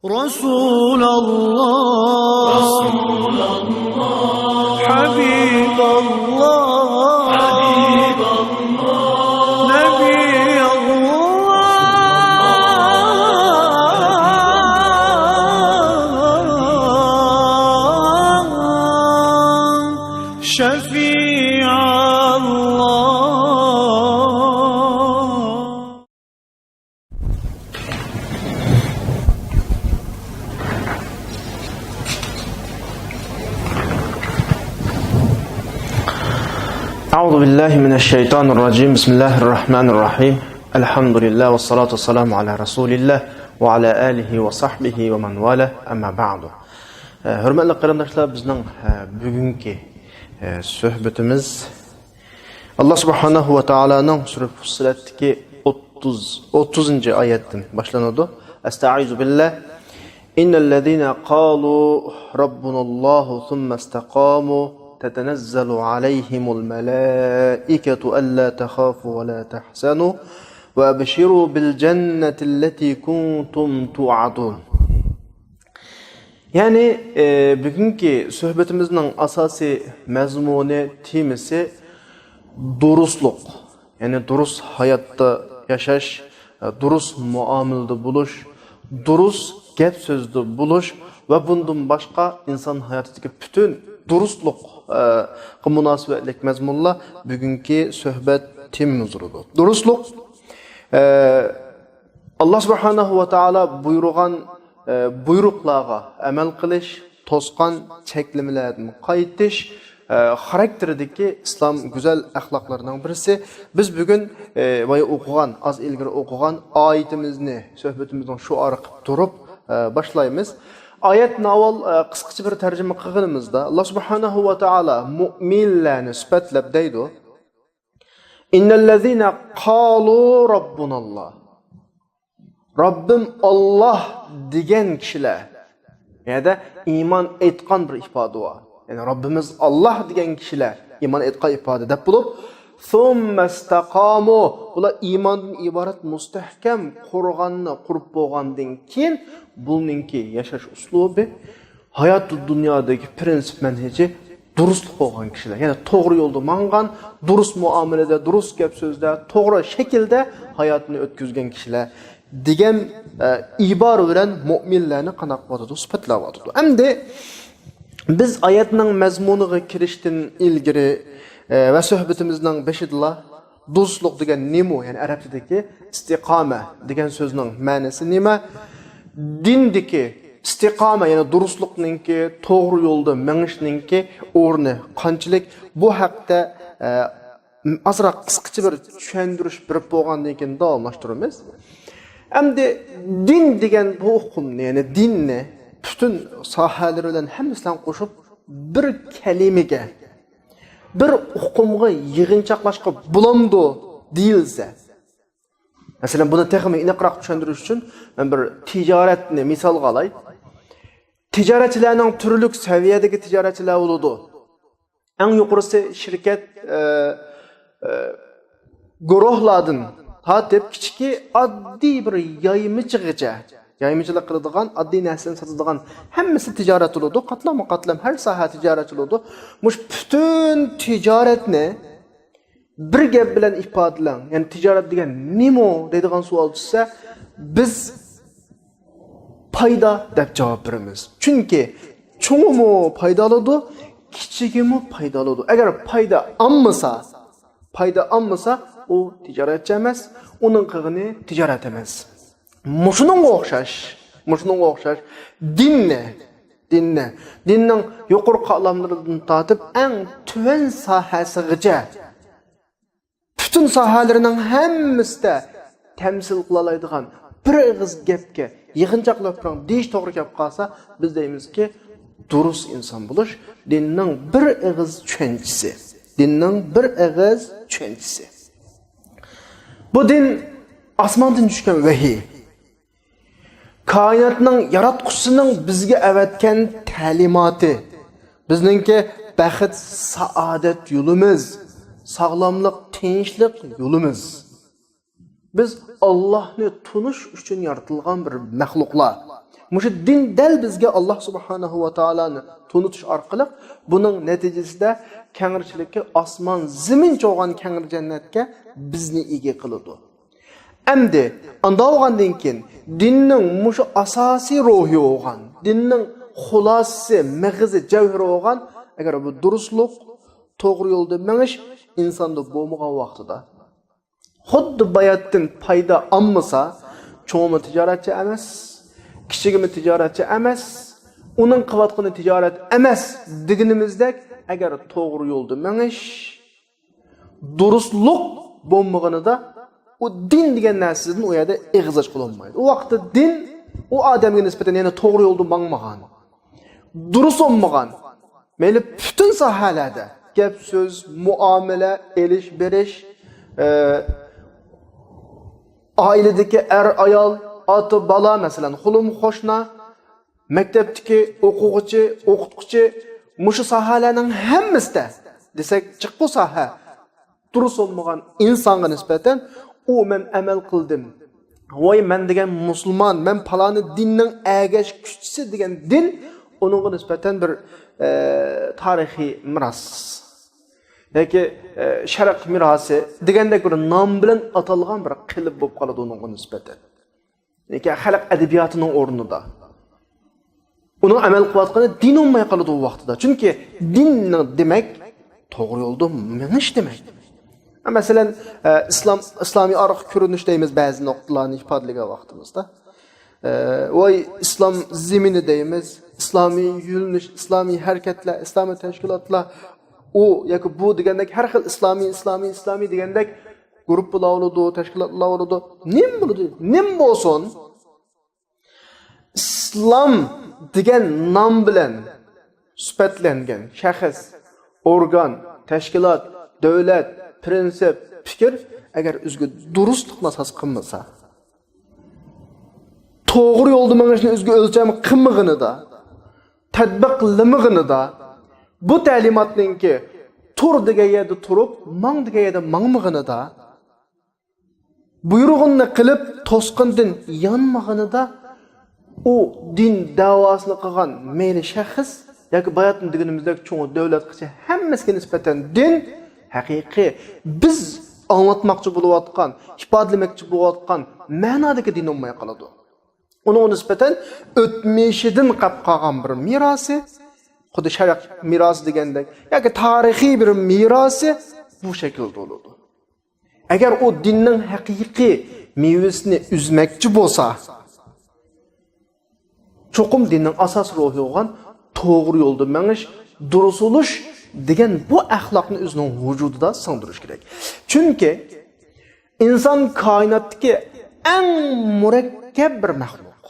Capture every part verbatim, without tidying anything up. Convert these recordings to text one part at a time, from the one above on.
رسول الله، حبيب الله، نبي الله، شفيع الله. أعوذ بالله من الشيطان الرجيم. بسم الله الرحمن الرحيم. الحمد لله والصلاة والسلام على رسول الله وعلى آله وصحبه ومن والاه. أما بعد. Hörmətli qardaşlar, bizning bugünkü söhbətimiz Allah subhanahu va taoloning sura Fussilatdagi o'ttiz, o'ttizinchi oyatdan boshlanadi. Astaizu billah. إن الذين قالوا ربنا الله ثم استقاموا تتنزل عليهم الملائكة ألا تخافوا ولا تحزنوا وأبشروا بالجنة التي كنتم توعدون. Ya'ni, e, bugungi suhbatimizning asosiy mazmuni, temasi durustlik. Ya'ni durust hayotda yashash, e, durust muomalada bo'lish, durust gap so'zda bo'lish va bundan boshqa inson hayotidagi butun durustlik, e, munosabatlik mazmunlar bugungi suhbat temamizdir. Durustlik, e, Alloh subhanahu va taolo buyurgan, e, buyruqlarga amal qilish, to'sgan cheklamalardan qaytish, e, xarakteridagi islom go'zal axloqlarining birisi. Biz bugun, e, boya o'qigan, oz ilgari o'qigan oyatimizni suhbatimizning shuari qilib turib, e, boshlaymiz. Oyatni avval, e, qisqacha bir tarjima qilganimizda, Alloh subhanahu va taolo mo'minlarni sifatlab deydi: إن الذين قالوا ربنا الله. Robbim Alloh degan kishilar. Ya'ni iymon aytgan bir ifoda bor. Ya'ni Robbimiz Alloh degan kishilar iymon aytgan ifoda deb bo'lib, ثم استقاموا. Bular iymondan iborat mustahkam qo'rg'onni qurib bo'lgandan keyin buningki yashash uslubi, hayoti dunyodagi prinsip manhaji durustlik bo'lgan kishilar, ya'ni to'g'ri yo'lda mang'an, durust muomalada, durust gap so'zda, to'g'ri shaklda hayotini o'tkazgan kishilar degan, e, ibora bilan mo'minlarni qanday qilyotidi, sifatlab yotidi. Endi biz oyatning mazmuniga kirishdan ilgari, e, va suhbatimizning beshidala durustlik degan nima, ya'ni arab tilidagi istiqoma degan so'zning ma'nosi nima? Dindagi istiqoma, ya'ni durustlikningki, to'g'ri yo'lda mengishninki o'rni qanchalik? Bu haqda, e, ozroq qisqacha bir tushundirish berib bo'lgandan keyin davomlashtiramiz. Endi din degan bu uqumni, ya'ni dinni butun sohalari bilan hammasidan qo'shib bir kalimaga, bir uqumga yig'inchoqlashga bo'lamdi deyilsa, masalan, buni texmi aniqroq tushuntirish uchun men bir tijoratni misolga olay. Tijoratchilarning turli saviyadagi tijoratchilar bo'ladi. Eng yuqorisi shirkat, e, e, guruhlardan tortib kichiki oddiy bir yaymachigacha, yaymachilik qiladigan, oddiy narsani sotadigan, hammasi tijorat bo'ladi. Qatlama qatlam har soha tijorat bo'ladi. Mush butun tijoratni bir gap bilan ifodalang. Ya'ni tijorat degan nima deydigan savol tushsa, biz payda deb javob beramiz. Chunki cho'ngimi payda oladi, kichigimi payda oladi. Agar payda olmasa, payda olmasa, u tijoratchi emas, uning qilgani tijorat emas. Mushuningga o'xshash, mushuningga o'xshash dinni, dinni, dinning yuqori qatlamlaridan tortib eng tuvan sohasigacha, butun sohalarning hammasida tamsil qilalaydigan bir og'iz gapga yig'inchoqlab turing deyish to'g'ri kelib qolsa, biz deymizki, durust inson bo'lish dinning bir og'iz tushunchisi. Dinning bir og'iz tushunchisi. Bu din osmondan tushgan vahiy. Koinotning yaratquchisining bizga avatgan ta'limoti. Bizningki baxt, saodat yo'limiz, sog'lomlik, tinchlik yo'limiz. Biz Allohni tunish uchun yaratilgan bir maxluqlar. مۇشۇ دىن دەل بىزگە ئاللاھ سۇبھانەھۇ ۋە تائالانى تونۇتۇش ئارقىلىق، بۇنىڭ نەتىجىسىدە كەڭرىچىلىكى ئاسمان زېمىن چوغان كەڭرى جەننەتكە بىزنى ئىگە قىلىدۇ. ئەمدى ئاندا بولغاندىن كېيىن دىننىڭ مۇشۇ ئاساسىي روھى بولغان، دىننىڭ خۇلاسىسى، مېغىزى، جەۋھىرى بولغان، ئەگەر بۇ دۇرۇسلۇق، توغرا يولدا مېڭىش ئىنساندا بولمىغان ۋاقتىدا، خۇددى باياتتىن پايدا ئالمىسا، چوڭىمۇ تىجارەتچى ئەمەس، كىچىكىمۇ تىجارەتچى ئەمەس، ئۇنىڭ قىلىۋاتقىنى تىجارەت ئەمەس دېگىنىمىزدەك، ئەگەر توغرا يولدا مېڭىش، دۇرۇسلۇق بولمىغىنىدا، ئۇ دىن دېگەن نەرسىدىن ئۇ يەردە ئېغىز ئاچقىلى بولمايدۇ. ئۇ ۋاقىتتا دىن ئۇ ئادەمگە نىسبەتەن يەنە توغرا يولدا ماڭمىغان، دۇرۇس بولمىغان، مەيلى پۈتۈن ساھەلەردە، گەپ-سۆز، مۇئامىلە، ئېلىش-بېرىش، ئە، ئائىلىدىكى ئەر-ئايال، ئاتا-بالا، مەسىلەن، قولۇم-قوشنا، مەكتەپتىكى ئوقۇغۇچى، ئوقۇتقۇچى، مۇشۇ ساھەلەرنىڭ ھەممىسىدە دېسەك جىق، بۇ ساھە دۇرۇس بولمىغان ئىنسانغا نىسبەتەن، ئۇ مەن ئەمەل قىلدىم، ۋاي مەن دېگەن مۇسۇلمان، مەن پالانى دىننىڭ ئەگەشكۈچىسى دېگەن دىن ئۇنىڭغا نىسبەتەن بىر، ئە، تارىخىي مىراس ياكى، ئە، شەرق مىراسى دېگەندەك بىر نام بىلەن ئاتالغان بىر قېلىپ بولۇپ قالىدۇ ئۇنىڭغا نىسبەتەن. لېكىن خەلق ئەدەبىياتىنىڭ ئورنىدا ئۇنىڭ ئەمەل قىلىۋاتقىنى دىن بولماي قالىدۇ ئۇ ۋاقتىدا. چۈنكى دىننىڭ دېمەك توغرا يولدا مېڭىش دېمەك. مەسىلەن، ئە، ئىسلام، ئىسلامىي ئارقا كۆرۈنۈش دەيمىز بەزى نۇقتىلارنى ئىپادىلىگەن ۋاقتىمىزدا. ئە، ۋاي ئىسلام زېمىنى دەيمىز، ئىسلامىي يۆنىلىش، ئىسلامىي ھەرىكەتلەر، ئىسلامىي تەشكىلاتلار، ئۇ ياكى بۇ دېگەندەك ھەر خىل ئىسلامىي، ئىسلامىي، ئىسلامىي دېگەندەك گۇرۇپپىلار بولىدۇ، تەشكىلاتلار بولىدۇ. نېمە بولىدۇ؟ نېمە بولسۇن؟ ئىسلام دېگەن نام بىلەن سۈپەتلەنگەن شەخس، ئورگان، تەشكىلات، دۆلەت، پىرىنسىپ، پىكىر ئەگەر ئۆزىگە دۇرۇسلۇقنى ئاساس قىلمىسا، توغرا يولدا مېڭىشنى ئۆزىگە ئۆلچەم قىلمىغىنىدا، تەتبىقلىمىغىنىدا، بۇ تەلىماتنىڭكى تۇر دېگەن يەردە تۇرۇپ، ماڭ دېگەن يەردە ماڭمىغىنىدا، بۇيرۇغىنىنى قىلىپ، توسقىنىدىن يانمىغىنىدا، ئۇ دىن دەۋاسىنى قىلغان مەيلى شەخس ياكى باياتىن دېگىنىمىزدەك چوڭ دۆلەتكىچە ھەممىسىگە نىسبەتەن دىن ھەقىقىي بىز ئاڭلاتماقچى بولۇۋاتقان، ئىپادىلىمەكچى بولۇۋاتقان مەنادىكى دىن بولماي قالىدۇ. ئۇنىڭغا نىسبەتەن ئۆتمۈشىدىن قاپ قالغان بىر مىراسى، خۇددى شەرق مىراسى دېگەندەك، ياكى تارىخىي بىر مىراسى بۇ شەكىلدە بولىدۇ. ئەگەر ئۇ دىننىڭ ھەقىقىي مېۋىسىنى ئۈزمەكچى بولسا، چوقۇم دىننىڭ ئاساسىي روھى بولغان توغرا يولدا مېڭىش، دۇرۇس بولۇش دېگەن بۇ ئەخلاقنى ئۆزىنىڭ ۋۇجۇدىدا سىڭدۈرۈش كېرەك. چۈنكى ئىنسان كائىناتتىكى ئەڭ مۇرەككەپ بىر مەخلۇق.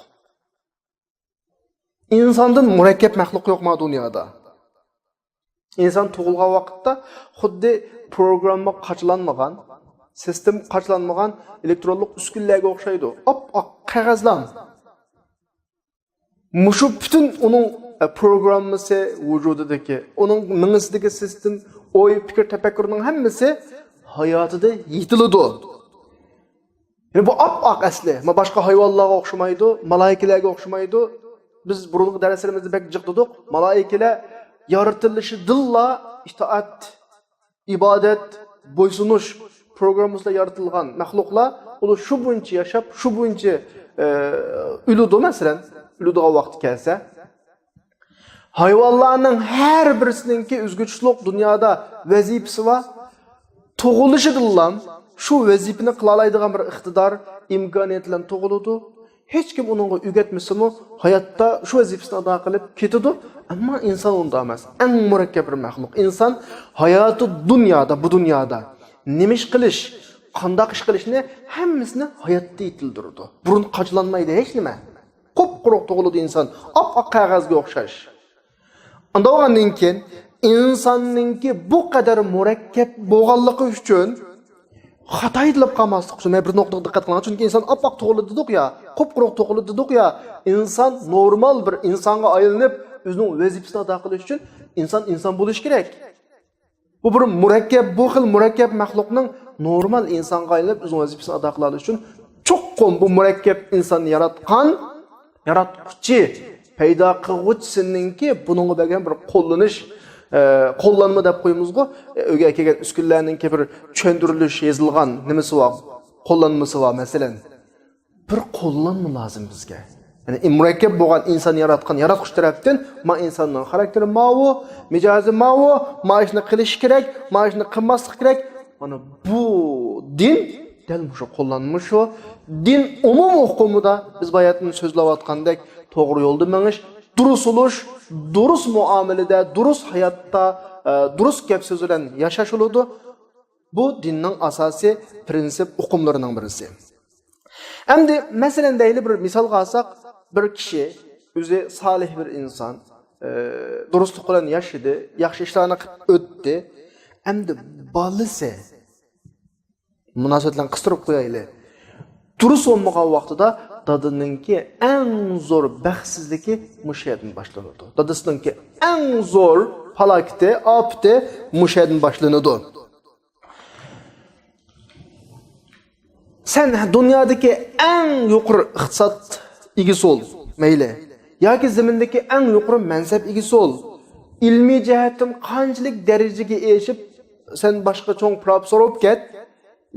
ئىنساندىن مۇرەككەپ مەخلۇق يوق ما دۇنيادا. ئىنسان تۇغۇلغان ۋاقىتتا خۇددى پروگرامما قاچىلانمىغان، سىستېما قاچىلانمىغان ئېلېكترونلۇق ئۈسكۈنىلەرگە ئوخشايدۇ. ئاپئاق قەغەزلەر. مۇشۇ پۈتۈن ئۇنىڭ، ئە، پروگراممىسى ۋۇجۇدىدىكى، ئۇنىڭ مېڭىسىدىكى سىستېم، ئوي، پىكىر، تەپەككۇرنىڭ ھەممىسى ھاياتىدا يېتىلىدۇ. يەنى بۇ ئاپئاق ئەسلى. ما باشقا ھايۋانلارغا ئوخشىمايدۇ، مالايىكىلەرگە ئوخشىمايدۇ. بىز بۇرۇنقى دەرسلىرىمىزدە بەك جىق دېدۇق. مالايىكىلەر يارىتىلىشىدىنلا ئىتائەت، ئىبادەت، بويسۇنۇش پروگراممىسىدا يارىتىلغان مەخلۇقلار، ئۇلار شۇ بويىچە ياشاپ، شۇ بويىچە، ئە، ئۆلىدۇ، مەسىلەن، ئۆلىدىغان ۋاقتى كەلسە. ھايۋانلارنىڭ ھەر بىرسىنىڭكى ئۆزگىچىلىك دۇنيادا ۋەزىپىسى بار. تۇغۇلۇشىدىنلا شۇ ۋەزىپىنى قىلالايدىغان بىر ئىقتىدار، ئىمكانىيەت بىلەن تۇغۇلىدۇ. ھېچكىم ئۇنىڭغا ئۆگەتمىسىمۇ، ھاياتتا شۇ ۋەزىپىسىنى ئادا قىلىپ كېتىدۇ. ئەمما ئىنسان ئۇنداق ئەمەس. ئەڭ مۇرەككەپ بىر مەخلۇق. ئىنسان ھاياتى دۇنيادا، بۇ دۇنيادا نېمە ئىش قىلىش، قانداق ئىش قىلىشنى ھەممىسىنى ھاياتتا يېتىلدۈرىدۇ. بۇرۇن قاچىلانمايدۇ ھېچنېمە. قۇپقۇرۇق تۇغۇلىدۇ ئىنسان، ئاپئاق قەغەزگە ئوخشاش. ئاندىن بولغاندىن كېيىن ئىنساننىڭكى بۇ قەدەر مۇرەككەپ بولغانلىقى ئۈچۈن خاتا يېتىلىپ قالماسلىق ئۈچۈن، مەن بىر نۇقتىغا دىققەت قىلىڭ. چۈنكى ئىنسان ئاپئاق تۇغۇلىدۇ دېدۇق يا، قۇپقۇرۇق تۇغۇلىدۇ دېدۇق يا، ئىنسان نورمال بىر ئىنسانغا ئايلىنىپ، ئۆزىنىڭ ۋەزىپىسىنى ئادا قىلىش ئۈچۈن ئىنسان ئىنسان بولۇشى كېرەك. بۇ بىر مۇرەككەپ، بۇ خىل مۇرەككەپ مەخلۇقنىڭ نورمال ئىنسانغا ئايلىنىپ ئۆزىنىڭ ۋەزىپىسىنى ئادا قىلالىشى ئۈچۈن چوقۇم بۇ مۇرەككەپ ئىنساننى ياراتقان ياراتقۇچى، پەيدا قىلغۇچىسىنىڭكى بۇنىڭغا بەرگەن بىر قوللىنىش، ئە، قوللانما دەپ قويىمىزغۇ، ئە، ئۆيگە كەلگەن ئۈسكۈنىلەرنىڭكى بىر چۈشەندۈرۈلۈش يېزىلغان نېمىسى بار، قوللانمىسى بار، مەسىلەن. بىر قوللانما لازىم بىزگە. يەنى مۇرەككەپ بولغان ئىنسان ياراتقان ياراتقۇچى تەرەپتىن، ما ئىنساننىڭ خاراكتېرى ماۋۇ، مىجەزى ماۋۇ، ما ئىشنى قىلىش كېرەك، ما ئىشنى قىلماسلىق كېرەك. مانا بۇ دىن دەل مۇشۇ قوللانما شۇ. دىن ئومۇمىي ئۇقۇمىدا بىز باياتىن سۆزلەۋاتقاندەك توغرا يولدا مېڭىش، دۇرۇس بولۇش، دۇرۇس مۇئامىلىدە، دۇرۇس ھاياتتا، ئە، دۇرۇس گەپ سۆز بىلەن ياشاش بولىدۇ. بۇ دىننىڭ ئاساسىي پرىنسىپ ئۇقۇملىرىنىڭ بىرسى. ئەمدى مەسىلەن دەيلى، بىر مىسالغا ئالساق، بىر كىشى ئۆزى سالىھ بىر ئىنسان، ئە، دۇرۇسلۇق بىلەن ياشىدى، ياخشى ئىشلارنى قىلىپ ئۆتتى. ئەمدى بالىسى، مۇناسىۋەتلەرنى قىستۇرۇپ قويايلى. دۇرۇس بولمىغان ۋاقتىدا دادىنىڭكى ئەڭ زور بەختسىزلىكى مۇشۇ يەردىن باشلىنىدۇ. دادىسىنىڭكى ئەڭ زور پالاكىتى، ئاپىتى مۇشۇ يەردىن باشلىنىدۇ. سەن دۇنيادىكى ئەڭ يۇقىرى ئىقتىساد ئىگىسى بول، مەيلى، ياكى زېمىندىكى ئەڭ يۇقىرى مەنسەپ ئىگىسى بول. ئىلمىي جەھەتتىن قانچىلىك دەرىجىگە ئېرىشىپ، سەن باشقا چوڭ پروفېسسور بولۇپ كەت،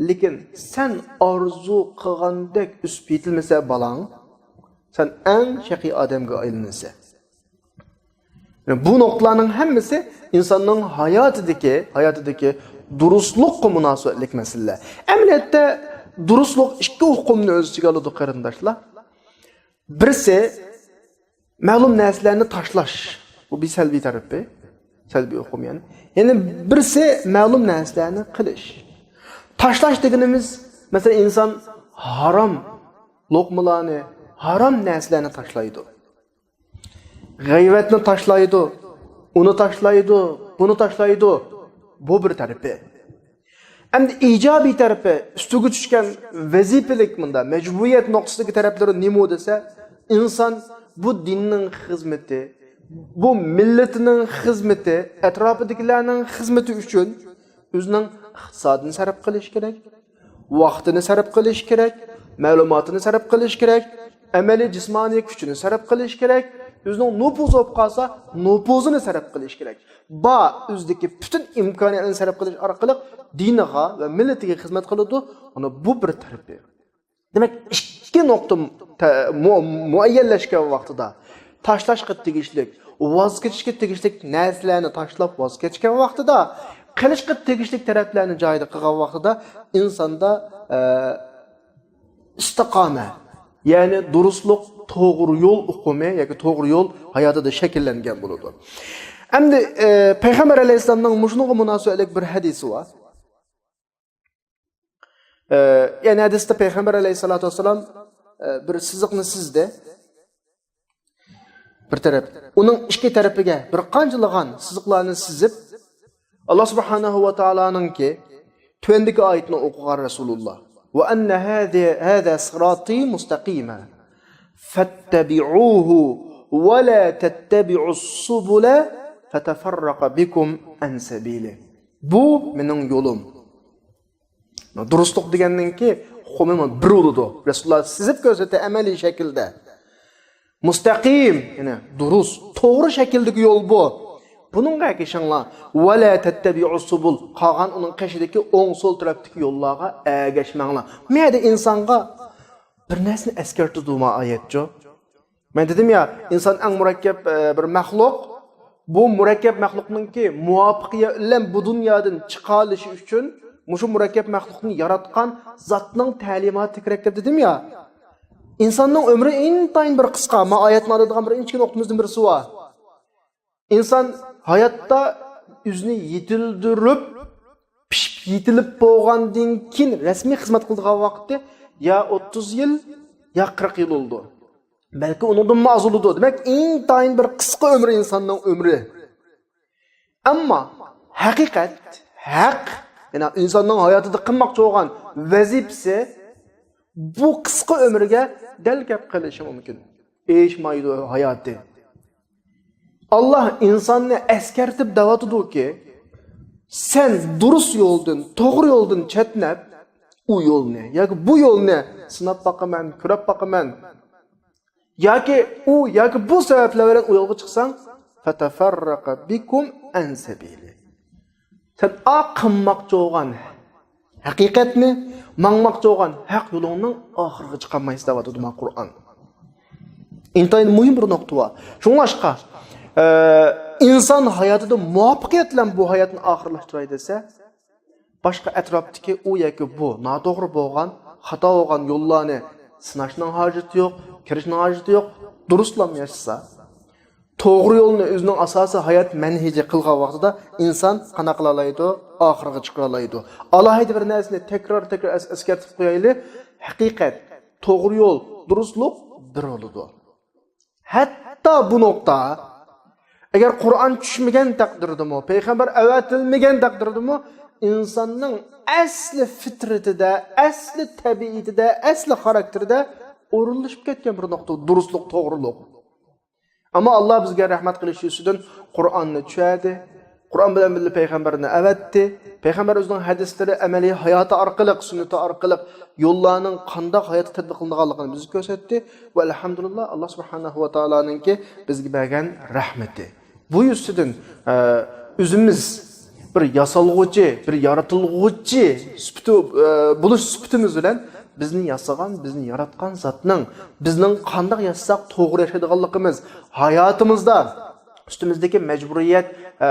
لېكىن سەن ئارزۇ قىلغاندەك ئۆسۈپ يېتىلمىسە بالاڭ، سەن ئەڭ شەقىي ئادەمگە ئايلىنىسەن. بۇ نۇقتىلارنىڭ ھەممىسى ئىنساننىڭ ھاياتىدىكى، ھاياتىدىكى دۇرۇسلۇققا مۇناسىۋەتلىك مەسىلىلەر. ئەمەلىيەتتە دۇرۇسلۇق ئىككى ئۇقۇمنى ئۆز ئىچىگە ئالىدۇ، قېرىنداشلار. بىرسى، مەلۇم نەرسىلەرنى تاشلاش. بۇ بىر سەلبىي تەرىپى، سەلبىي ئۇقۇم يەنى. يەنە بىرسى، مەلۇم نەرسىلەرنى قىلىش. تاشلاش دېگىنىمىز، مەسىلەن، ئىنسان ھارام لوقمىلارنى، ھارام نەرسىلەرنى تاشلايدۇ. غەيۋەتنى تاشلايدۇ، ئۇنى تاشلايدۇ، بۇنى تاشلايدۇ. بۇ بىر تەرىپى. ئەمدى ئىجابىي تەرىپى، ئۈستىگە چۈشكەن ۋەزىپىلىك، مۇندا مەجبۇرىيەت نۇقتىسىدىكى تەرەپلىرى نېمە دېسە، ئىنسان بۇ دىننىڭ خىزمىتى، بۇ مىللىتىنىڭ خىزمىتى، ئەتراپىدىكىلەرنىڭ خىزمىتى ئۈچۈن ئۆزىنىڭ ئىقتىسادىنى سەرپ قىلىش كېرەك، ۋاقتىنى سەرپ قىلىش كېرەك، مەلۇماتىنى سەرپ قىلىش كېرەك، ئەمەلىي جىسمانىي كۈچىنى سەرپ قىلىش كېرەك، ئۆزىنىڭ نوپۇزى بولۇپ قالسا، نوپۇزىنى سەرپ قىلىش كېرەك. بار ئۆزىدىكى پۈتۈن ئىمكانىيەتنى سەرپ قىلىش ئارقىلىق دىنىغا ۋە مىللىتىگە خىزمەت قىلىدۇ. مانا بۇ بىر تەرىپى. دېمەك، ئىككى نۇقتا تە-، مۇ-، مۇئەييەنلەشكەن ۋاقتىدا، تاشلاشقا تېگىشلىك، ۋاز كېچىشكە تېگىشلىك نەرسىلەرنى تاشلاپ ۋاز كەچكەن ۋاقتىدا، قىلىشقا تېگىشلىك تەرەپلەرنى جايىدا قىلغان ۋاقتىدا ئىنساندا، ئە، ئىستىقامە، يەنى دۇرۇسلۇق، توغرا يول ئۇقۇمى ياكى توغرا يول ھاياتىدا شەكىللەنگەن بولىدۇ. ئەمدى، ئە، پەيغەمبەر ئەلەيھىسسالامنىڭ مۇشۇنىڭغا مۇناسىۋەتلىك بىر ھەدىسى بار. ئە، يەنى ھەدىستە پەيغەمبەر ئەلەيھىسسالاتۇ ۋەسسالام، ئە، بىر سىزىقنى سىزدى. بىر تەرەپ. ئۇنىڭ ئىككى تەرىپىگە بىر قانچىلىغان سىزىقلارنى سىزىپ، ئاللا سۇبھانەھۇ ۋە تائالانىڭكى تۆۋەندىكى ئايىتىنى ئوقۇغان رەسۇلۇللا. وأن هذا، هذا صراطي مستقيما فاتبعوه ولا تتبعوا السبل فتفرق بكم عن سبيله. بۇ مېنىڭ يولۇم. دۇرۇسلۇق دېگەننىڭكى ئۇقۇمى بىر بولىدۇ. رەسۇلۇللا سىزىپ كۆرسەتتى ئەمەلىي شەكىلدە. مۇستەقىم، يەنى دۇرۇس، توغرا شەكىلدىكى يول بۇ. بۇنىڭغا ئەگىشىڭلار. ۋەلا تەتتەبىئۇس سۇبۇل. قالغان ئۇنىڭ قېشىدىكى ئوڭ سول تەرەپتىكى يوللارغا ئەگەشمەڭلار. بۇ يەردە ئىنسانغا بىر نەرسىنى ئەسكەرتىدۇ ما ئايەتچۇ. مەن دېدىم يا، ئىنسان ئەڭ مۇرەككەپ، ئە، بىر مەخلۇق. بۇ مۇرەككەپ مەخلۇقنىڭكى مۇۋەپپەقىيەت بىلەن بۇ دۇنيادىن چىقالىشى ئۈچۈن مۇشۇ مۇرەككەپ مەخلۇقنى ياراتقان زاتنىڭ تەلىماتى كېرەك دەپ دېدىم يا. ئىنساننىڭ ئۆمرى ئىنتايىن بىر قىسقا. ما ئايەتنى ئالىدىغان بىر ئىنچىكە نۇقتىمىزدىن بىرسى بار. ئىنسان ھاياتتا ئۆزىنى يېتىلدۈرۈپ، پىشىپ يېتىلىپ بولغاندىن كېيىن رەسمىي خىزمەت قىلىدىغان ۋاقتى يا ئوتتۇز يىل، يا قىرىق يىل بولىدۇ. بەلكى ئۇنىڭدىنمۇ ئاز بولىدۇ. دېمەك، ئىنتايىن بىر قىسقا ئۆمۈر ئىنساننىڭ ئۆمرى. ئەمما ھەقىقەت، ھەق، يەنى ئىنساننىڭ ھاياتىدا قىلماقچى بولغان ۋەزىپىسى بۇ قىسقا ئۆمرىگە دەل كەپ قېلىشى مۇمكىن. ئېشمايدۇ ھاياتى. ئاللا ئىنساننى ئەسكەرتىپ دەۋاتىدۇكى، سەن دۇرۇس يولدىن، توغرا يولدىن چەتنەپ، ئۇ يولنى ياكى بۇ يولنى سىناپ باقىمەن، كۆرۈپ باقىمەن. ياكى ئۇ ياكى بۇ سەۋەبلەر بىلەن ئۇ يولغا چىقساڭ، فَتَفَرَّقَ بِكُمْ عَنْ سَبِيلِهِ. سەن ئا قىلماقچى بولغان ھەقىقەتنى، ماڭماقچى بولغان ھەق يولۇڭنىڭ ئاخىرىغا چىقالمايسىز دەۋاتىدۇ ما قۇرئان. ئىنتايىن مۇھىم بىر نۇقتا بار. شۇڭلاشقا، ئە، ئىنسان ھاياتىدا مۇۋەپپەقىيەت بىلەن بۇ ھاياتنى ئاخىرلاشتۇراي دېسە، باشقا ئەتراپتىكى ئۇ ياكى بۇ ناتوغرا بولغان، خاتا بولغان يوللارنى سىناشنىڭ ھاجىتى يوق، كىرىشنىڭ ھاجىتى يوق، دۇرۇسلام ياشىسا، توغرا يولنى ئۆزىنىڭ ئاساسىي ھايات مەنھىجى قىلغان ۋاقتىدا ئىنسان قانداق قىلالايدۇ؟ ئاخىرىغا چىقىرالايدۇ. ئالاھىدە بىر نەرسىنى تەكرار-تەكرار ئەس-، ئەسكەرتىپ قويايلى، ھەقىقەت، توغرا يول، دۇرۇسلۇق بىر بولىدۇ. ھەتتا بۇ نۇقتا، ئەگەر قۇرئان چۈشمىگەن تەقدىردىمۇ، پەيغەمبەر ئەۋەتىلمىگەن تەقدىردىمۇ، ئىنساننىڭ ئەسلى فىترىتىدە، ئەسلى تەبىئىتىدە، ئەسلى خاراكتېرىدە ئورۇنلىشىپ كەتكەن بىر نۇقتا، دۇرۇسلۇق، توغرىلىق. ئەمما ئاللا بىزگە رەھمەت قىلىش يۈزىسىدىن قۇرئاننى چۈشەردى. قۇرئان بىلەن بىللە پەيغەمبەرنى ئەۋەتتى. پەيغەمبەر ئۆزىنىڭ ھەدىسلىرى، ئەمەلىي ھاياتى ئارقىلىق، سۈننىتى ئارقىلىق يوللارنىڭ قانداق ھاياتتا تەتبىق قىلىنىدىغانلىقىنى بىزگە كۆرسەتتى. ۋە ئەلھەمدۇلىللا، ئاللا سۇبھانەھۇ ۋە تائالانىڭكى بىزگە بەرگەن رەھمىتى. بۇ يۈزىسىدىن، ئە، ئۆزىمىز بىر ياسالغۇچى، بىر يارىتىلغۇچى سۈپىتى، ئە، بولۇش سۈپىتىمىز بىلەن بىزنى ياسىغان، بىزنى ياراتقان زاتنىڭ بىزنىڭ قانداق ياشىساق توغرا ياشايدىغانلىقىمىز، ھاياتىمىزدا ئۈستىمىزدىكى مەجبۇرىيەت، ئە،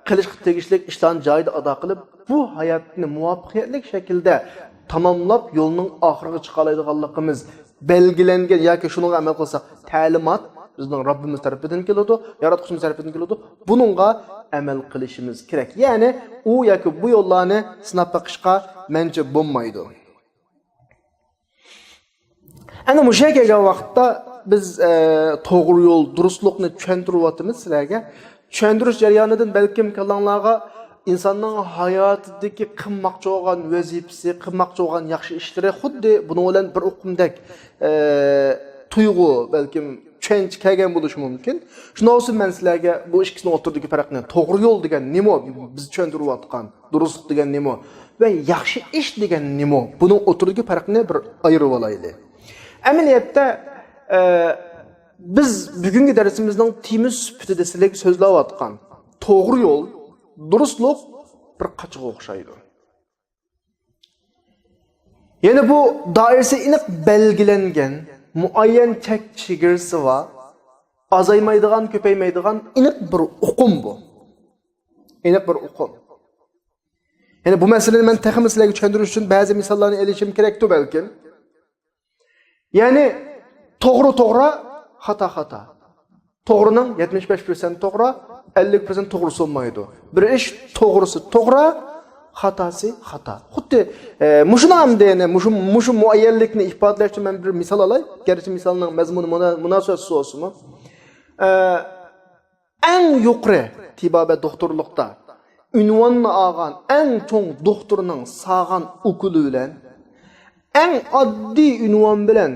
قىلىشقا تېگىشلىك ئىشلارنى جايىدا ئادا قىلىپ، بۇ ھاياتنى مۇۋەپپەقىيەتلىك شەكىلدە تاماملاپ، يولنىڭ ئاخىرىغا چىقالايدىغانلىقىمىز بەلگىلەنگەن ياكى شۇنىڭغا ئەمەل قىلساق، تەلىمات بىزنىڭ رەببىمىز تەرىپىدىن كېلىدۇ، ياراتقۇچىمىز تەرىپىدىن كېلىدۇ. بۇنىڭغا ئەمەل قىلىشىمىز كېرەك. يەنى ئۇ ياكى بۇ يوللارنى سىناپ بېقىشقا مەنچە بولمايدۇ. ئەنە مۇشۇ يەرگە كەلگەن ۋاقىتتا بىز، ئە، توغرا يول، دۇرۇسلۇقنى چۈشەندۈرۈۋاتىمىز سىلەرگە. چۈشەندۈرۈش جەريانىدىن بەلكىم كاللاڭلارغا ئىنساننىڭ ھاياتىدىكى قىلماقچى بولغان ۋەزىپىسى، قىلماقچى بولغان ياخشى ئىشلىرى خۇددى بۇنىڭ بىلەن بىر ئۇقۇمدەك، ئە، تۇيغۇ، بەلكىم چۈشەنچە كەلگەن بولۇشى مۇمكىن. شۇنداق بولسا مەن سىلەرگە بۇ ئىككىسىنىڭ ئوتتۇرىدىكى پەرقنى، توغرا يول دېگەن نېمە، بىز چۈشەندۈرۈۋاتقان دۇرۇسلۇق دېگەن نېمە ۋە ياخشى ئىش دېگەن نېمە، بۇنىڭ ئوتتۇرىدىكى پەرقنى بىر ئايرىۋالايلى. ئەمەلىيەتتە، ئە، بىز بۈگۈنكى دەرسىمىزنىڭ تېمىسى سۈپىتىدە سىلەرگە سۆزلەۋاتقان توغرا يول، دۇرۇسلۇق بىر قاچىغا ئوخشايدۇ. يەنى بۇ دائىرىسى ئېنىق بەلگىلەنگەن، مۇئەييەن چەك چېگرىسى بار، ئازايمايدىغان، كۆپەيمەيدىغان ئېنىق بىر ئۇقۇم بۇ. ئېنىق بىر ئۇقۇم. يەنى بۇ مەسىلىنى مەن تېخىمۇ سىلەرگە چۈشەندۈرۈش ئۈچۈن بەزى مىساللارنى ئېلىشىم كېرەكتۇ بەلكىم. يەنى توغرا توغرا، خاتا خاتا. توغرىنىڭ يەتمىش بەش پىرسەنت توغرا، ئەللىك پىرسەنت توغرىسى بولمايدۇ. بىر ئىش توغرىسى توغرا، خاتاسى خاتا. خۇددى، ئە، مۇشۇنى ئەمدى، يەنى مۇشۇ، مۇشۇ مۇئەييەنلىكنى ئىپادىلەش ئۈچۈن مەن بىر مىسال ئالاي. گەرچە مىسالنىڭ مەزمۇنى مۇنا-، مۇناسىۋەتسىز بولسىمۇ. ئە، ئەڭ يۇقىرى تېبابەت دوختۇرلۇقتا ئۇنۋاننى ئالغان ئەڭ چوڭ دوختۇرنىڭ سالغان ئوكۇلى بىلەن ئەڭ ئاددىي ئۇنۋان بىلەن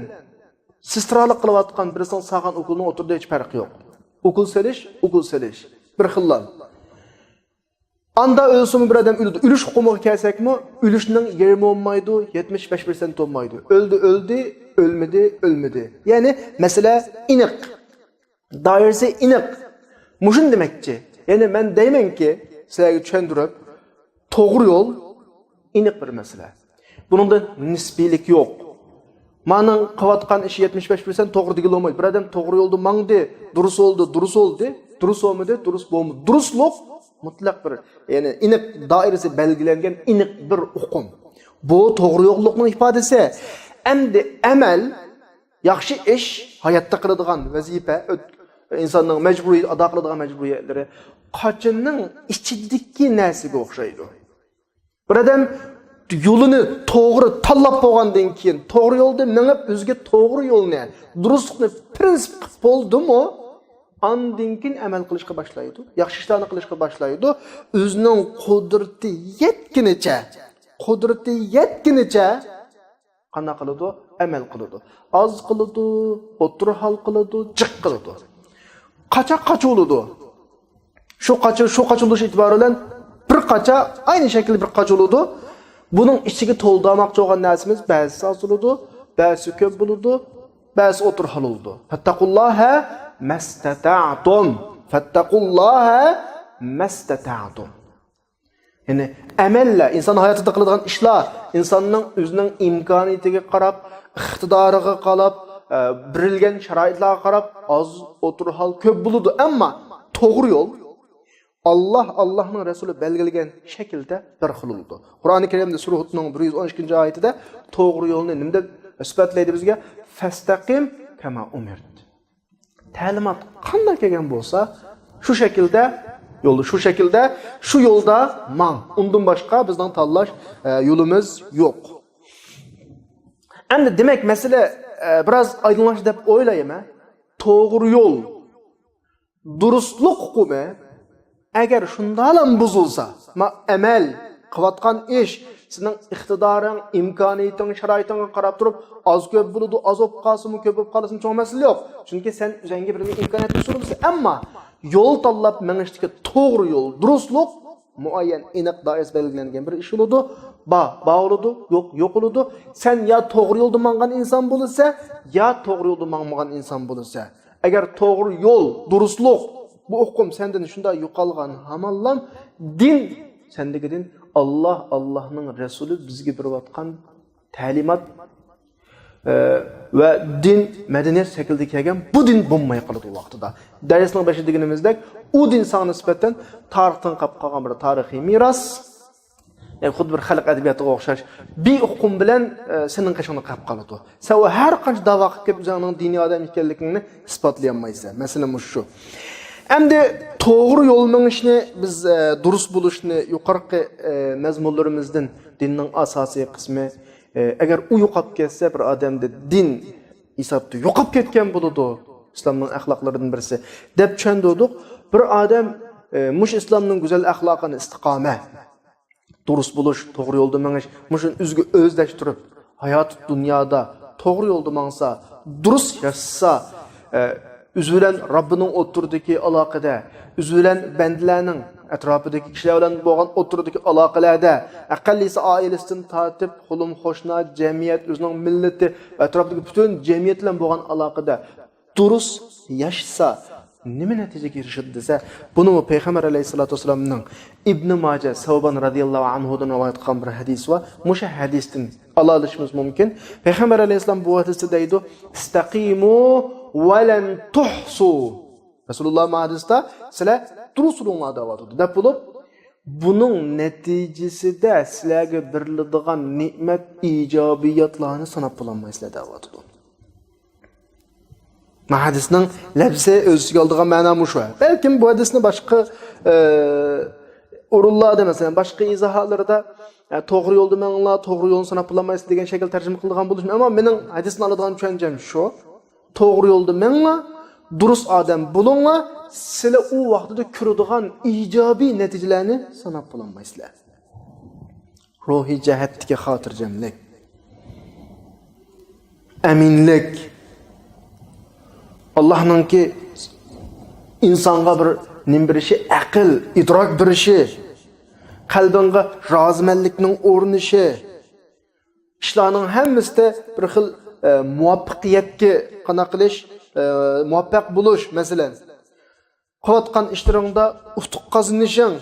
سېسترالىق قىلىۋاتقان بىرسىنىڭ سالغان ئوكۇلىنىڭ ئوتتۇرىدا ھېچ پەرقى يوق. ئوكۇل سېلىش، ئوكۇل سېلىش. بىر خىللا. ئاندا ئۆلسىمۇ بىر ئادەم ئۆلىدۇ. ئۆلۈش ئۇقۇمىغا كەلسەكمۇ، ئۆلۈشنىڭ يېرىمى بولمايدۇ، يەتمىش بەش پىرسەنت بولمايدۇ. ئۆلدى، ئۆلدى، ئۆلمىدى، ئۆلمىدى. يەنى مەسىلە ئېنىق. دائىرىسى ئېنىق. مۇشۇنى دېمەكچى. يەنى مەن دەيمەنكى، سىلەرگە چۈشەندۈرۈپ، توغرا يول ئېنىق بىر مەسىلە. بۇنىڭدا نىسپىيلىك يوق. مانىڭ قىلىۋاتقان ئىشى يەتمىش بەش پىرسەنت توغرا دېگىلى بولمايدۇ. بىر ئادەم توغرا يولدا ماڭدى، دۇرۇس بولدى، دۇرۇس بولدى، دۇرۇس بولمىدى، دۇرۇس بولدى. دۇرۇسلۇق مۇتلەق بىر، يەنى ئېنىق دائىرىسى بەلگىلەنگەن ئېنىق بىر ئۇقۇم. بۇ توغرا يوللۇقنىڭ ئىپادىسى. ئەمدى ئەمەل ياخشى ئىش، ھاياتتا قىلىدىغان ۋەزىپە، ئۆت-، ئىنساننىڭ مەجبۇرىي ئادا قىلىدىغان مەجبۇرىيەتلىرى قاچىنىڭ ئىچىدىكى نەرسىگە ئوخشايدۇ. بىر ئادەم يولىنى توغرا تاللاپ بولغاندىن كېيىن، توغرا يولدا مېڭىپ، ئۆزىگە توغرا يولنى، دۇرۇسلۇقنى پىرىنسىپ قىلىپ بولدىمۇ، ئاندىن كېيىن ئەمەل قىلىشقا باشلايدۇ، ياخشى ئىشلارنى قىلىشقا باشلايدۇ. ئۆزىنىڭ قۇدرىتى يەتكىنىچە، قۇدرىتى يەتكىنىچە قانداق قىلىدۇ؟ ئەمەل قىلىدۇ. ئاز قىلىدۇ، ئوتتۇرا ھال قىلىدۇ، جىق قىلىدۇ. قاچا قاچا بولىدۇ. شۇ قاچا، شۇ قاچا بولۇش ئېتىبارى بىلەن بىر قاچا، ئەينى شەكىلدە بىر قاچا بولىدۇ. بۇنىڭ ئىچىگە تولدۇرماقچى بولغان نەرسىمىز بەزىسى ئاز بولىدۇ، بەزىسى كۆپ بولىدۇ. بەزى ئوتتۇرا ھال بولىدۇ. فاتقۇللاھە مەستەتەتۇم. فاتقۇللاھە مەستەتەتۇم. يەنى ئەمەللەر، ئىنسان ھاياتىدا قىلىدىغان ئىشلار، ئىنساننىڭ ئۆزىنىڭ ئىمكانىيىتىگە قاراپ، ئىقتىدارىغا قاراپ، ئە، بېرىلگەن شارائىتلارغا قاراپ، ئاز ئوتتۇرا ھال، كۆپ بولىدۇ. ئەمما توغرا يول، ئاللاھ، ئاللاھنىڭ رەسۇلى بەلگىلىگەن شەكىلدە بىر خىل بولىدۇ. قۇرئانى كەرىمدە سۈرە ھۇدنىڭ بىر يۈز ئون ئىككىنچى ئايىتىدە توغرا يولنى نېمە دەپ سۈپەتلەيدۇ بىزگە؟ فەستەقىم كەما ئۇمىرت. تەلىمات قانداق كەلگەن بولسا، شۇ شەكىلدە يولدا، شۇ شەكىلدە، شۇ يولدا ماڭ. ئۇندىن باشقا بىزنىڭ تاللاش، ئە، يولىمىز يوق. ئەمدى دېمەك، مەسىلە، ئە، بىراز ئايدىڭلاشتى دەپ ئويلايمەن. توغرا يول، دۇرۇسلۇق ھوقۇمى ئەگەر شۇنداقلا بۇزۇلسا، ما، ئەمەل، قىلىۋاتقان ئىش، سېنىڭ ئىقتىدارىڭ، ئىمكانىيىتىڭ، شارائىتىڭغا قاراپ تۇرۇپ، ئاز كۆپ بولىدۇ، ئاز بولۇپ قالسىمۇ، كۆپ بولۇپ قالسىمۇ چوڭ مەسىلە يوق. چۈنكى سەن ئۆزۈڭگە بىر ئىمكانىيەت سۇنۇلسا، ئەمما يول تاللاپ مېڭىشتىكى توغرا يول، دۇرۇسلۇق مۇئەييەن، ئېنىق دائىرىسى بەلگىلەنگەن بىر ئىش بولىدۇ. بار، بار بولىدۇ، يوق، يوق بولىدۇ. سەن يا توغرا يولدا ماڭغان ئىنسان بولىسەن، يا توغرا يولدا ماڭمىغان ئىنسان بولىسەن. ئەگەر توغرا يول، دۇرۇسلۇق، بۇ ئۇقۇم سەندىن شۇنداق يوقالغان ھامانلام، دىن سەندىكى دىن، ئاللاھ، ئاللاھنىڭ رەسۇلى بىزگە بېرىۋاتقان تەلىمات، ئە، ۋە دىن، مەدەنىيەت شەكلىدە كەلگەن بۇ دىن بولماي قالىدۇ ۋاقتىدا. دەرسنىڭ بېشىدا دېگىنىمىزدەك، ئۇ دىن ساڭا نىسبەتەن تارىختىن قاپ قالغان بىر تارىخىي مىراس. يەنى خۇددى بىر خەلق ئەدەبىياتىغا ئوخشاش بىر ئۇقۇم بىلەن، ئە، سېنىڭ قېشىڭدا قېلىپ قالىدۇ. سەن ئۇ ھەر قانچە داۋا قىلىپ كېلىپ ئۆزۈڭنىڭ دىنىي ئادەم ئىكەنلىكىڭنى ئىسپاتلىيالمايسەن. مەسىلە مۇشۇ شۇ. ئەمدى توغرا يول مېڭىشنى بىز، ئە، دۇرۇس بولۇشنى يۇقىرىقى، ئە، مەزمۇنلىرىمىزدىن دىننىڭ ئاساسىي قىسمى، ئە، ئەگەر ئۇ يوقاپ كەتسە، بىر ئادەمدە دىن ھېسابتا يوقاپ كەتكەن بولىدۇ. ئىسلامنىڭ ئەخلاقلىرىدىن بىرسى دەپ چۈشەندۈردۇق. بىر ئادەم، ئە، مۇشۇ ئىسلامنىڭ گۈزەل ئەخلاقىنى، ئىستىقامە، دۇرۇس بولۇش، توغرا يولدا مېڭىش، مۇشۇنى ئۆزىگە ئۆزلەشتۈرۈپ، ھايات دۇنيادا توغرا يولدا ماڭسا، دۇرۇس ياشىسا، ئە، ئۆزى بىلەن رەببىنىڭ ئوتتۇرىدىكى ئالاقىدە، ئۆزى بىلەن بەندىلەرنىڭ، ئەتراپىدىكى كىشىلەر بىلەن بولغان ئوتتۇرىدىكى ئالاقىلەردە، ئەقەللىسى ئائىلىسىدىن تارتىپ، قولۇم قوشنا، جەمئىيەت، ئۆزىنىڭ مىللىتى، ئەتراپىدىكى پۈتۈن جەمئىيەت بىلەن بولغان ئالاقىدە، دۇرۇس ياشىسا، نېمە نەتىجىگە ئېرىشىدۇ دېسە، بۇنىمۇ پەيغەمبەر ئەلەيھىسسالاتۇ ۋەسسالامنىڭ ئىبنى ماجە، سەۋبان رەزىياللاھۇ ئەنھۇدىن رىۋايەت قىلغان بىر ھەدىسى بار. مۇشۇ ھەدىستىن ئالالىشىمىز مۇمكىن. پەيغەمبەر ئەلەيھىسسالام بۇ ھەدىستە دەيدۇ، ئىستەقىمۇ ۋە لەن تۇھسۇ. رەسۇلۇللاھ مۇ ھەدىستە، سىلەر دۇرۇس بولۇڭلار دەۋاتىدۇ، دەپ بولۇپ، بۇنىڭ نەتىجىسىدە سىلەرگە بېرىلىدىغان نېمەت، ئىجابىياتلارنى ساناپ بولالمايسىلەر دەۋاتىدۇ. ما ھەدىسنىڭ لەپزى ئۆز ئىچىگە ئالىدىغان مەنا مۇشۇ. بەلكىم بۇ ھەدىسنى باشقا، ئە، ئورۇنلاردا، مەسىلەن، باشقا ئىزاھاتلىرىدا، ئە، توغرا يولدا مېڭىڭلار، توغرا يولنى ساناپ بولالمايسىز دېگەن شەكىلدە تەرجىمە قىلىدىغان بولۇشى، ئەمما مېنىڭ ھەدىستىن ئالىدىغان چۈشەنچەم شۇ. توغرا يولدا مېڭىڭلار، دۇرۇس ئادەم بولۇڭلار، سىلەر ئۇ ۋاقتىدا كۆرىدىغان ئىجابىي نەتىجىلەرنى ساناپ بولالمايسىلەر. روھىي جەھەتتىكى خاتىرجەملىك، ئەمىنلىك، ئاللاھنىڭكى ئىنسانغا بىر نېمە بېرىشى، ئەقىل، ئىدراك بېرىشى، قەلبىڭگە رازىمەنلىكنىڭ ئورنىشى، ئىشلارنىڭ ھەممىسىدە بىر خىل، ئە، مۇۋەپپەقىيەتكە قانداق قىلىش، ئە، مۇۋەپپەق بولۇش، مەسىلەن، قىلىۋاتقان ئىشلىرىڭدا ئۇتۇق قازىنىشىڭ،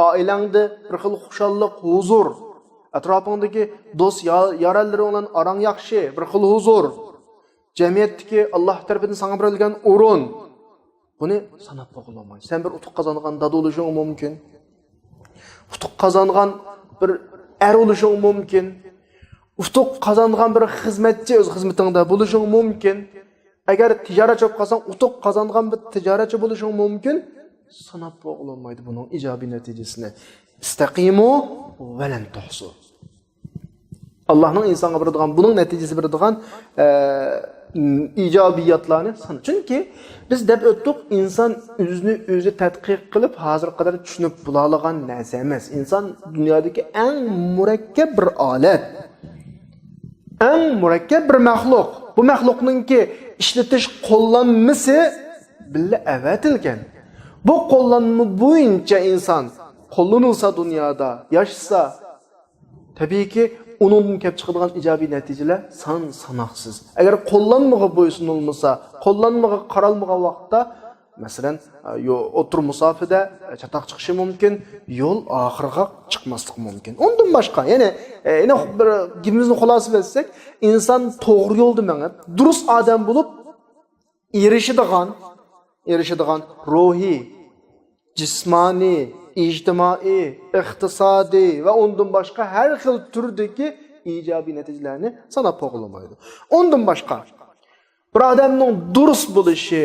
ئائىلەڭدە بىر خىل خۇشاللىق، ھۇزۇر، ئەتراپىڭدىكى دوست، يا-، يارەنلىرىڭ بىلەن ئاراڭ ياخشى، بىر خىل ھۇزۇر، جەمئىيەتتىكى ئاللاھ تەرىپىدىن ساڭا بېرىلگەن ئورۇن. بۇنى ساناپ بولغىلى بولمايدۇ. سەن بىر ئۇتۇق قازانغان دادا بولۇشۇڭ مۇمكىن. ئۇتۇق قازانغان بىر ئەر بولۇشۇڭ مۇمكىن. ئۇتۇق قازانغان بىر خىزمەتچى، ئۆز خىزمىتىڭدە بولۇشۇڭ مۇمكىن. ئەگەر تىجارەتچى بولۇپ قالساڭ، ئۇتۇق قازانغان بىر تىجارەتچى بولۇشۇڭ مۇمكىن. ساناپ بولغىلى بولمايدۇ بۇنىڭ ئىجابىي نەتىجىسىنى. ئىستەقىمۇ ۋەلەن تۇھسۇ. ئاللاھنىڭ ئىنسانغا بېرىدىغان، بۇنىڭ نەتىجىسى بېرىدىغان، ئە، ئىجابىياتلارنى سان-، چۈنكى بىز دەپ ئۆتتۇق، ئىنسان ئۆزىنى ئۆزى تەتقىق قىلىپ، ھازىرغا قەدەر چۈشىنىپ بولالىغان نەرسە ئەمەس. ئىنسان دۇنيادىكى ئەڭ مۇرەككەپ بىر ئالەت، ئەڭ مۇرەككەپ بىر مەخلۇق. بۇ مەخلۇقنىڭكى ئىشلىتىش قوللانمىسى بىللە ئەۋەتىلگەن. بۇ قوللانما بويىچە ئىنسان قوللىنىلسا، دۇنيادا ياشىسا، تەبىئىيكى، ئۇنىڭدىن كېلىپ چىقىدىغان ئىجابىي نەتىجىلەر سان ساناقسىز. ئەگەر قوللانمىغا بويسۇنۇلمىسا، قوللانمىغا قارالمىغان ۋاقىتتا، مەسىلەن، يو-، ئوتتۇرا مۇساپىدە چاتاق چىقىشى مۇمكىن، يول ئاخىرىغا چىقماسلىقى مۇمكىن. ئۇندىن باشقا، يەنى، ئە، يەنە بىر گېپىمىزنى خۇلاسىلىۋەتسەك، ئىنسان توغرا يولدا مېڭىپ، دۇرۇس ئادەم بولۇپ، ئېرىشىدىغان، ئېرىشىدىغان روھىي، جىسمانىي، ئىجتىمائىي، ئىقتىسادىي ۋە ئۇندىن باشقا ھەر خىل تۈردىكى ئىجابىي نەتىجىلەرنى ساناپ بولغىلى بولمايدۇ. ئۇندىن باشقا، بىر ئادەمنىڭ دۇرۇس بولۇشى،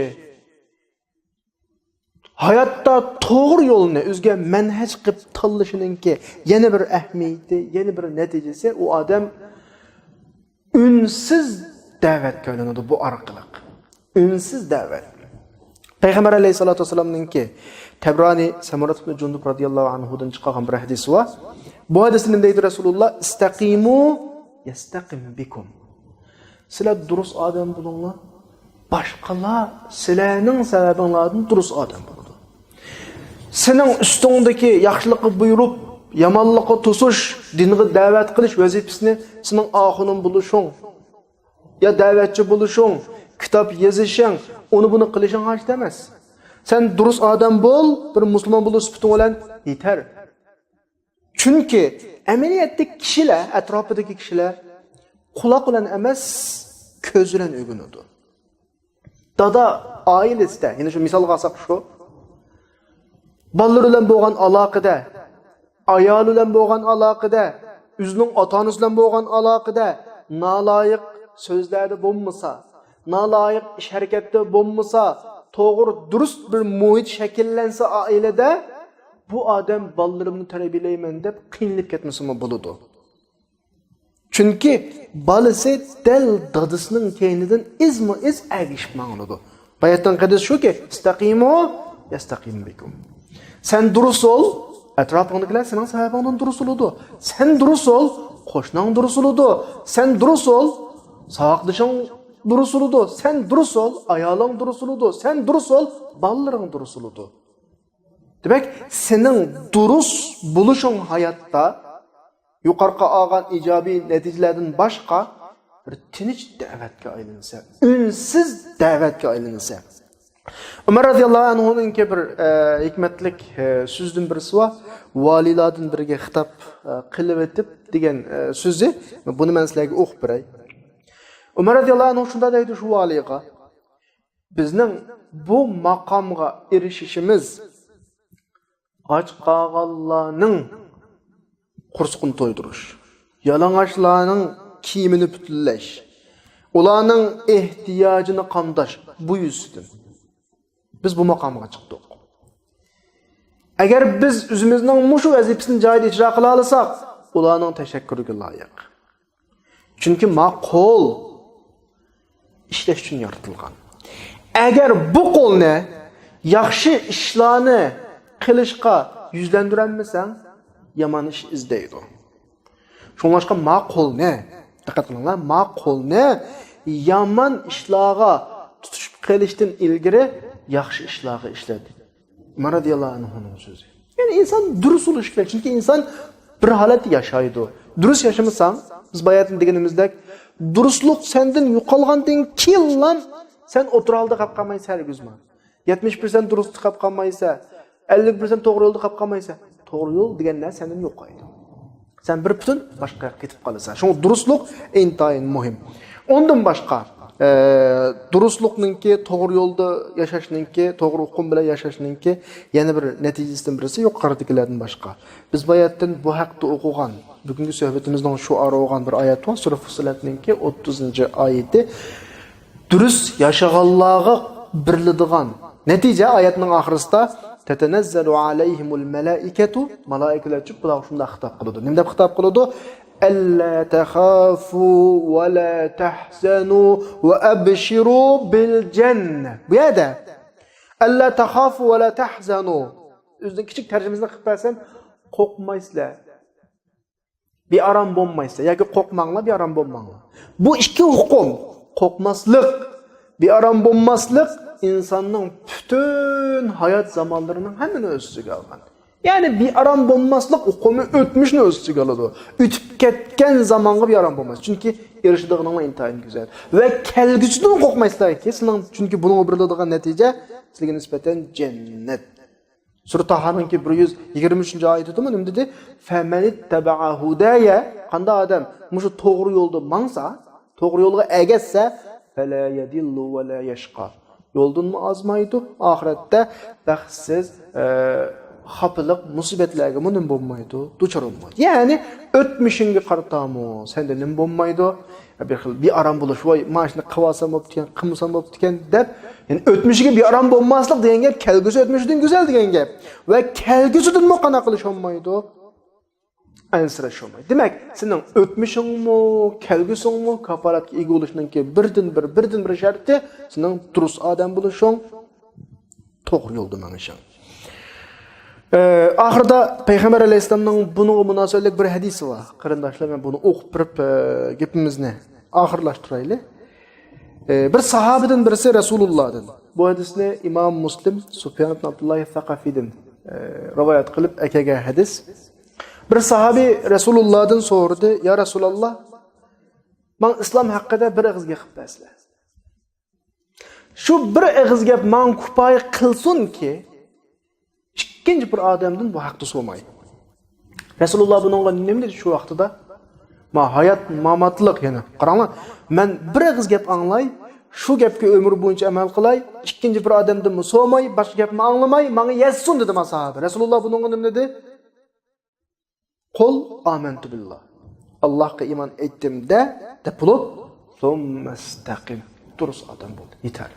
ھاياتتا توغرا يولنى ئۆزىگە مەنھەج قىلىپ تاللىشىنىڭكى يەنە بىر ئەھمىيىتى، يەنە بىر نەتىجىسى، ئۇ ئادەم ئۈنسىز دەۋەتكە ئايلىنىدۇ بۇ ئارقىلىق. ئۈنسىز دەۋەت. پەيغەمبەر ئەلەيھىسسالاتۇ ۋەسسالامنىڭكى تەبرانى سەمۇرات ئىبن جۇندۇب رازىياللاھۇ ئەنھۇدىن چىقارغان بىر ھەدىسى بار. بۇ ھەدىستە نېمە دەيدۇ رەسۇلۇللا؟ ئىستەقىمۇ يەستەقىم بىكۇم. سىلەر دۇرۇس ئادەم بولۇڭلار، باشقىلار سىلەرنىڭ سەۋەبىڭلاردىن دۇرۇس ئادەم بولىدۇ. سېنىڭ ئۈستۈڭدىكى ياخشىلىققا بۇيرۇپ، يامانلىققا توسۇش، دىنغا دەۋەت قىلىش ۋەزىپىسىنى سېنىڭ ئاخۇنۇم بولۇشۇڭ، يا دەۋەتچى بولۇشۇڭ، كىتاب يېزىشىڭ، ئۇنى بۇنى قىلىشىڭ ھاجەت ئەمەس. سەن دۇرۇس ئادەم بول، بىر مۇسۇلمان بولۇش سۈپىتىڭ بىلەن يېتەر. چۈنكى ئەمەلىيەتتە كىشىلەر، ئەتراپىدىكى كىشىلەر قۇلاق بىلەن ئەمەس، كۆز بىلەن ئۆگىنىدۇ. دادا ئائىلىسىدە، يەنە شۇ مىسالغا ئالساق شۇ، بالىلىرى بىلەن بولغان ئالاقىدە، ئايالى بىلەن بولغان ئالاقىدە، ئۆزىنىڭ ئاتا-ئانىسى بىلەن بولغان ئالاقىدە نالايىق سۆزلەردە بولمىسا، نالايىق ئىش-ھەرىكەتتە بولمىسا، توغرا، دۇرۇس بىر مۇھىت شەكىللەنسە ئائىلىدە، بۇ ئادەم بالىلىرىمنى تەربىيەلەيمەن دەپ قىينىلىپ كەتمىسىمۇ بولىدۇ. چۈنكى بالىسى دەل دادىسىنىڭ كەينىدىن ئىزمۇ ئىز ئەگىشىپ ماڭىدۇ. باياتتىن قېدىس شۇكى، ئىستەقىمۇ يەستەقىم بىكۇم. سەن دۇرۇس بول، ئەتراپىڭدىكىلەر سېنىڭ سەۋەبىڭدىن دۇرۇس بولىدۇ. سەن دۇرۇس بول، قوشناڭ دۇرۇس بولىدۇ. سەن دۇرۇس بول، ساۋاقدىشىڭ دۇرۇس بولىدۇ. سەن دۇرۇس بول، ئايالىڭ دۇرۇس بولىدۇ. سەن دۇرۇس بول، بالىلىرىڭ دۇرۇس بولىدۇ. دېمەك، سېنىڭ دۇرۇس بولۇشۇڭ ھاياتتا يۇقىرىقى ئالغان ئىجابىي نەتىجىلەردىن باشقا بىر تىنچ دەۋەتكە ئايلانسا، ئۈنسىز دەۋەتكە ئايلانسا. ئۆمەر رازىياللاھۇ ئەنھۇنىڭكى بىر، ئە، ھېكمەتلىك، ئە، سۆزدىن بىرسى بار. ۋالىيلاردىن بىرىگە خىتاب، ئە، قىلىۋېتىپ دېگەن، ئە، سۆزى. بۇنى مەن سىلەرگە ئوقۇپ بېرەي. ئۆمەر رازىياللاھۇ ئەنھۇ شۇنداق دەيدۇ شۇ ۋالىيغا: بىزنىڭ بۇ ماقامغا ئېرىشىشىمىز ئاچ قالغانلارنىڭ قورسىقىنى تويدۇرۇش، يالىڭاچلارنىڭ كىيىمىنى پۈتۈنلەش، ئۇلارنىڭ ئېھتىياجىنى قامداش، بۇ يۈزىسىدىن بىز بۇ ماقامغا چىقتۇق. ئەگەر بىز ئۆزىمىزنىڭ مۇشۇ ۋەزىپىسىنى جايىدا ئىجرا قىلالىساق، ئۇلارنىڭ تەشەككۈرىگە لايىق. چۈنكى ما قول ئىشلەش ئۈچۈن يارىتىلغان. ئەگەر بۇ قولنى ياخشى ئىشلارنى قىلىشقا يۈزلەندۈرەلمىسەڭ، يامان ئىش ئىزدەيدۇ. شۇڭلاشقا ما قولنى، دىققەت قىلىڭلار، ما قولنى يامان ئىشلارغا تۇتۇشۇپ قېلىشتىن ئىلگىرى ياخشى ئىشلارغا ئىشلەت. ئۆمەر رازىياللاھۇ ئەنھۇنىڭ سۆزى. يەنى ئىنسان دۇرۇس بولۇشى كېرەك، چۈنكى ئىنسان بىر ھالەتتە ياشايدۇ. دۇرۇس ياشىمىساڭ، بىز باياتىن دېگىنىمىزدەك، دۇرۇسلۇق سەندىن يوقالغاندىن كېيىنلا سەن ئوتتۇرا ھالدا قېلىپ قالمايسەن ھەرگىزمۇ. يەتمىش پىرسەنت دۇرۇسلۇقتا قېلىپ قالمايسەن، ئەللىك پىرسەنت توغرا يولدا قېلىپ قالمايسەن. توغرا يول دېگەن نەرسە سەندىن يوقايدۇ. سەن بىر پۈتۈن باشقا ياققا كېتىپ قالىسەن. شۇڭا دۇرۇسلۇق ئىنتايىن مۇھىم. ئۇندىن باشقا، ئە، دۇرۇسلۇقنىڭكى، توغرا يولدا ياشاشنىڭكى، توغرا ئۇقۇم بىلەن ياشاشنىڭكى يەنە بىر نەتىجىسىدىن بىرسى يۇقىرىدىكىلەردىن باشقا. بىز باياتتىن بۇ ھەقتە ئوقۇغان، بۈگۈنكى سۆھبىتىمىزنىڭ شوئارى بولغان بىر ئايەت بار، سۈرە فۇسسىلەتنىڭكى ئوتتۇزىنچى ئايىتى. دۇرۇس ياشىغانلارغا بېرىلىدىغان نەتىجە ئايەتنىڭ ئاخىرىسىدا، تەتەنەززەلۇ ئەلەيھىمۇل مەلائىكەتۇ، مالائىكىلەر چۈشۈپ بۇلارغا شۇنداق خىتاب قىلىدۇ. نېمە دەپ خىتاب قىلىدۇ؟ ئەللا تەخافۇ ۋە لا تەھزەنۇ ۋە ئەبشىرۇ بىل جەننە. بۇ يەردە ئەللا تەخافۇ ۋە لا تەھزەنۇ. ئۆزىنىڭ كىچىك تەرجىمىسىنى قىلىپ بەرسەم، قورقمايسىلەر. بىئارام بولمايسىلەر ياكى قورقماڭلار، بىئارام بولماڭلار. بۇ ئىككى ئۇقۇم، قورقماسلىق، بىئارام بولماسلىق ئىنساننىڭ پۈتۈن ھايات زامانلىرىنىڭ ھەممىنى ئۆز ئىچىگە ئالغان. يەنى بىئارام بولماسلىق ئۇقۇمى ئۆتمۈشنى ئۆز ئىچىگە ئالىدۇ. ئۆتۈپ كەتكەن زامانغا بىئارام بولمايسىز. چۈنكى ئېرىشىدىغىنىڭلار ئىنتايىن گۈزەل. ۋە كەلگۈسىدىن قورقمايسىلەركى، سىلەر، چۈنكى بۇنىڭغا بېرىلىدىغان نەتىجە سىلەرگە نىسبەتەن جەننەت. سۈرە تاھانىڭكى بىر يۈز يىگىرمە ئۈچىنچى ئايىتىدىمۇ نېمە دېدى؟ فَمَنِ اتَّبَعَ هُدَايَ، قانداق ئادەم مۇشۇ توغرا يولدا ماڭسا، توغرا يولغا ئەگەشسە، فَلَا يَضِلُّ وَلَا يَشْقَى. يولدىنمۇ ئازمايدۇ، ئاخىرەتتە بەختسىز، ئە، خاپىلىق، مۇسىبەتلەرگىمۇ نېمە بولمايدۇ، دۇچار بولمايدۇ. يەنى ئۆتمۈشۈڭگە قارىتامۇ سەندە نېمە بولمايدۇ؟ بىر خىل بىئارام بولۇش، ۋاي، مانا شۇنى قىلىۋالسام بوپتىكەن، قىلمىسام بوپتىكەن دەپ، يەنى ئۆتمۈشىگە بىئارام بولماسلىق دېگەن گەپ، كەلگۈسى ئۆتمۈشىدىن گۈزەل دېگەن گەپ. ۋە كەلگۈسىدىنمۇ قانداق قىلىش بولمايدۇ؟ ئەنسىرەش بولمايدۇ. دېمەك، سېنىڭ ئۆتمۈشۈڭمۇ، كەلگۈسىڭمۇ كاپالەتكە ئىگە بولۇشنىڭكى بىردىنبىر، بىردىنبىر شەرتى سېنىڭ دۇرۇس ئادەم بولۇشۇڭ، توغرا يولدا مېڭىشىڭ. ئە، ئاخىرىدا پەيغەمبەر ئەلەيھىسسالامنىڭ بۇنىڭغا مۇناسىۋەتلىك بىر ھەدىسى بار. قېرىنداشلار، مەن بۇنى ئوقۇپ بېرىپ، ئە، گېپىمىزنى ئاخىرلاشتۇرايلى. ئە، بىر ساھابىدىن بىرسى رەسۇلۇللادىن. بۇ ھەدىسنى ئىمام مۇسلىم، سۇفيان ئىبن ئابدۇللاھ سەقەفىدىن، ئە، رىۋايەت قىلىپ ئەكەلگەن ھەدىس. بىر ساھابى رەسۇلۇللادىن سورىدى، يا رەسۇلاللاھ، ماڭا ئىسلام ھەققىدە بىر ئېغىز گەپ قىلىپ بەرسىلە. شۇ بىر ئېغىز گەپ ماڭا كۇپايە قىلسۇنكى، ئىككىنچى بىر ئادەمدىن بۇ ھەقتە سورىماي. رەسۇلۇللاھ بۇنىڭغا نېمە دېدى شۇ ۋاقتىدا؟ ما ھايات ماماتلىق يەنە. قاراڭلار، مەن بىر ئېغىز گەپ ئاڭلاي، شۇ گەپكە ئۆمۈر بويىچە ئەمەل قىلاي، ئىككىنچى بىر ئادەمدىنمۇ سورىماي، باشقا گەپنى ئاڭلىماي، ماڭا يەتسۇن دېدى ما ساھابە. رەسۇلۇللاھ بۇنىڭغا نېمە دېدى؟ قۇل ئامەنتۇ بىللاھ. ئاللاھقا ئىمان ئېيتتىم دە، دەپ بولۇپ، سۇممەستەقىم. دۇرۇس ئادەم بولدى. يېتەر.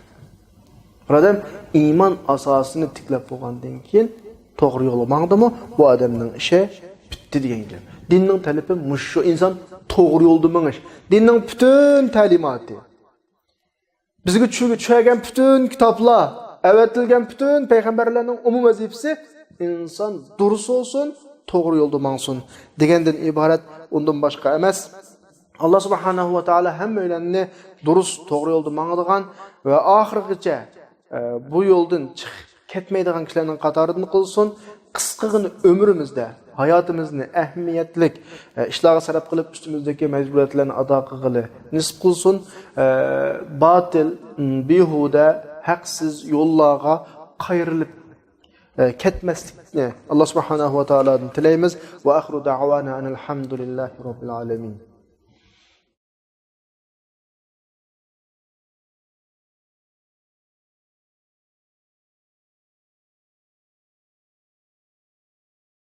بىر ئادەم ئىمان ئاساسىنى تىكلەپ بولغاندىن كېيىن توغرا يولغا ماڭدىمۇ، بۇ ئادەمنىڭ ئىشى پۈتتى دېگەن گەپ. دىننىڭ تەلىپى مۇشۇ، ئىنسان توغرا يولدا مېڭىش. دىننىڭ پۈتۈن تەلىماتى. بىزگە چۈ-، چۈشەرگەن پۈتۈن كىتابلار، ئەۋەتىلگەن پۈتۈن پەيغەمبەرلەرنىڭ ئومۇمىي ۋەزىپىسى ئىنسان دۇرۇس بولسۇن، توغرا يولدا ماڭسۇن دېگەندىن ئىبارەت، ئۇندىن باشقا ئەمەس. ئاللا سۇبھانەھۇ ۋە تائالا ھەممەيلەننى دۇرۇس، توغرا يولدا ماڭىدىغان ۋە ئاخىرغىچە ئە، بۇ يولدىن چىقىپ كەتمەيدىغان كىشىلەرنىڭ قاتارىدىن قىلسۇن. قىسقىغىنە ئۆمرىمىزدە ھاياتىمىزنى ئەھمىيەتلىك، ئە، ئىشلارغا سەرپ قىلىپ، ئۈستىمىزدىكى مەجبۇرىيەتلەرنى ئادا قىلغىلى نېسىپ قىلسۇن. ئە، باتىل، م، بىھۇدە، ھەقسىز يوللارغا قايرىلىپ، ئە، كەتمەسلىكنى ئاللا سۇبھانەھۇ ۋە تائالادىن تىلەيمىز. ۋە ئاخىرۇ دەئۋانا ئەنىل ھەمدۇلىللاھى رەببىل ئالەمىن.